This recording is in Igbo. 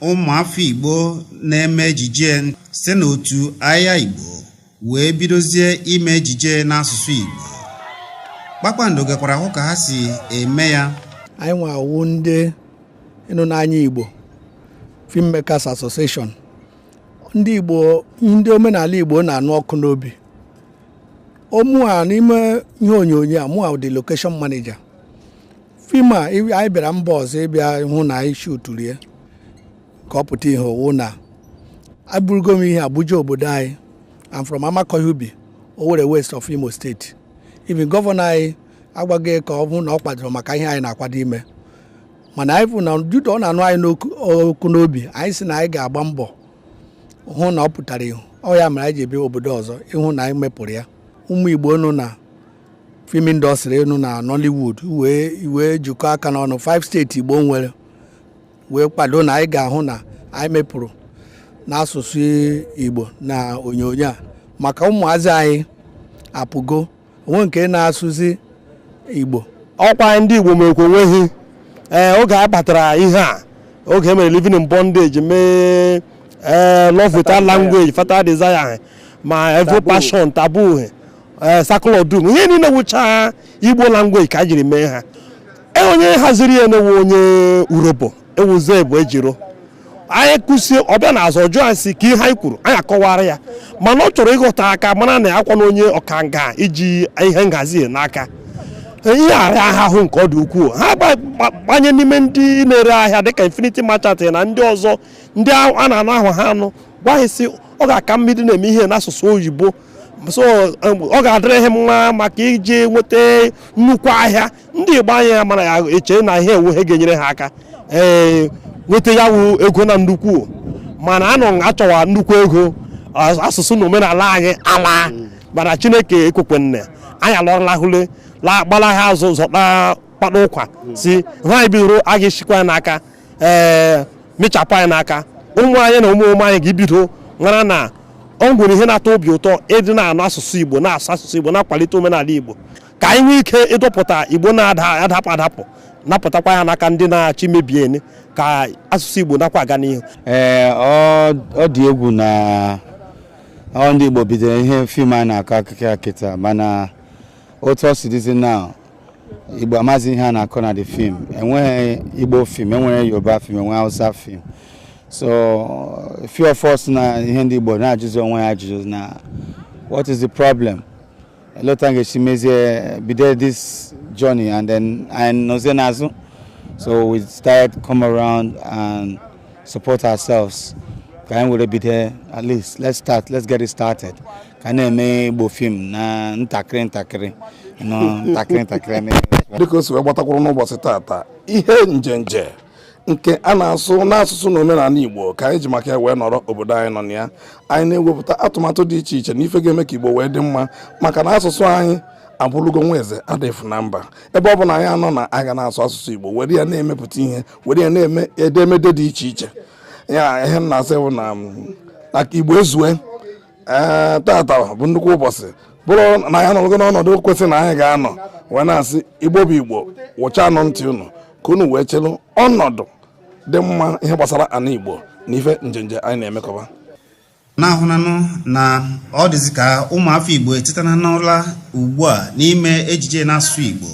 Ụmụafọ Igbo na-eme ejije site n'otu Ahịa Igbo wee bidozie ime ejije n'asụsụ Igbo. Kpakpando gakwara hụ ka ha si eme ya. Anyị nwa wụ ndị ịnụnanya Igbo Filmmakers Association, ndị Igbo, ndị omenala Igbo na-anụ ọkụ n'obi. Omua n'ime ihe onyonyo a, mụa dị location manager film a. Anyị bịara mba ọzọ ịbịa hụ na anyị shooturu ya ka ọ pụta ihe. Owu na abụrụgo m ihe Abuja obodo anyị. I'm from Amakohia Ubi, Owerri West of Imo State. Even governor anyị agwaghị ka ọ bụ na ọ kwadoro maka ihe anyị na-akwado ime, mana anyị bụ na judo ọ na-anụ anyị n'okwu n'obi. Anyị sị na anyị ga-agba mbọ hụ na ọ pụtara ihu. Ọ ya mere anyị ji ebi obodo ọzọ ịhụ na anyị mepụrụ ya. Ụmụ Igbo nụ na film industry, nụ na Nollywood, wee wee jikọọ aka n'ọnụ, five steeti Igbo nwere, wee kwado na anyị ga-ahụ na anyị mepụrụ n'asụsụ Igbo na onyonyo a, maka ụmụazị anyị apụgo onwe nke na-asụzi Igbo. Ọkwa ndị Igbo mekwa onweghị. Ee, oge a batara ihe a, oge e mere Living in Bondage, mee ee Love Without Language, Fatal Desire, ma Evil Passion, Taboo, ee Circle of Doom, ihe niile wụcha Igbo language ka a jiri mee ha. E onye haziri ya na-ewu onye Urobo ewuze bụ ejiro anyị kụzie ọbịa na azụ ọjọọ. Anyị si ka ihe anyị kwuru, anyị akọwara ya, mana ọ chọrọ ịghọta aka mara na akwa na onye ọkanga iji ihe nhazi n'aka ihe arịa ahụ nke ọ dị ukwuu. Ha gbanye n'ime ndị na-ere ahịa dịka Infinity Merchant na ndị ọzọ, ndị a na-anụ ahụ ha anụ, gwa ha sị ọ ga-aka mmiri na-eme ihe n'asụsụ oyibo, so ọ ga-adịrị ha mma maka iji nweta nnukwu ahịa. Ndị Igbo anyị ya mara ya eche na ihe ewu ha ga-enyere ha aka ee nweta ya wụ ego na nnukwu, mana anọ achọwa nnukwu ego, asụsụ na omenala anyị ala. Mana Chineke ekwekwenne, anyị alọrọlahụle la gbalaha azụ zọta kpata ụkwa si ha anyị bidoro a ga-eshikwa ya n'aka ee mịchapụ anyị n'aka. Ụmụ anyị na ụmụ ụmụ anyị ga-ebido mara na ọ nwere ihe na-atọ obi ụtọ ịdị na-anụ asụsụ Igbo, na-asụ asụsụ Igbo, na-akwalite omenala Igbo, ka anyị nwee ike ịdọpụta Igbo na-ada adapụ adapụ, napụtakwa ya n'aka ndị na-achị mebie, ka asụsụ Igbo nakwa aga n'ihu. Ee, ọ dị egwu na ọ ndị Igbo bidoro ihe film a na-akọ akụkọ ya kịta, mana otu ọ si dịzi na Igbo amazi ihe a na-akọ na the film. Enweghị Igbo film, enwere Yoruba film, enwe Hausa film. So few of us na ihe ndị Igbo na-ajụzi onwe ha ajụjụ na what is the problem? Elota ga-esi mezie bido this journey and then anyị nọzie n'azụ. So we started come around and support ourselves ka anyị were bido. At least let's start, let's get it started, ka anyị na-eme Igbo film na ntakịrị ntakịrị, ntakịrị ntakịrị. Dịka o si wee gbatakwuru n'ụbọchị tata, ihe njenje nke a na-asụ n'asụsụ na omenala Igbo ka anyị ji maka ya wee nọrọ obodo anyị nọ na ya. Anyị na-ewepụta atụmatụ dị iche iche na ife ga-eme ka Igbo wee dị mma, maka na asụsụ anyị abụrụgo nwa eze adịfu na mba. Ebe ọ bụ na anyị anọ na anyị ga na-asụ asụsụ Igbo, were ya na-emepụta ihe, were ya na-eme edemede dị iche iche. Ya ihe m na-asị bụ na Igbo ezue. Ee, tata bụ nnukwu ụbọchị, bụrụ na anyị anọrọgo n'ọnọdụ kwesịrị na anyị ga-anọ wee na-asị Igbo bụ Igbo, wụchanụ ntị unu ka unu wee chelụ ọnọdụ dị mma ihe gbasara ana Igbo na ife njenje anyị na-emekọba. Na-ahụnanụ na ọ dịzị ka ụmụafọ Igbo etetana n'ụla ugbu a n'ime ejije n'asụsụ Igbo.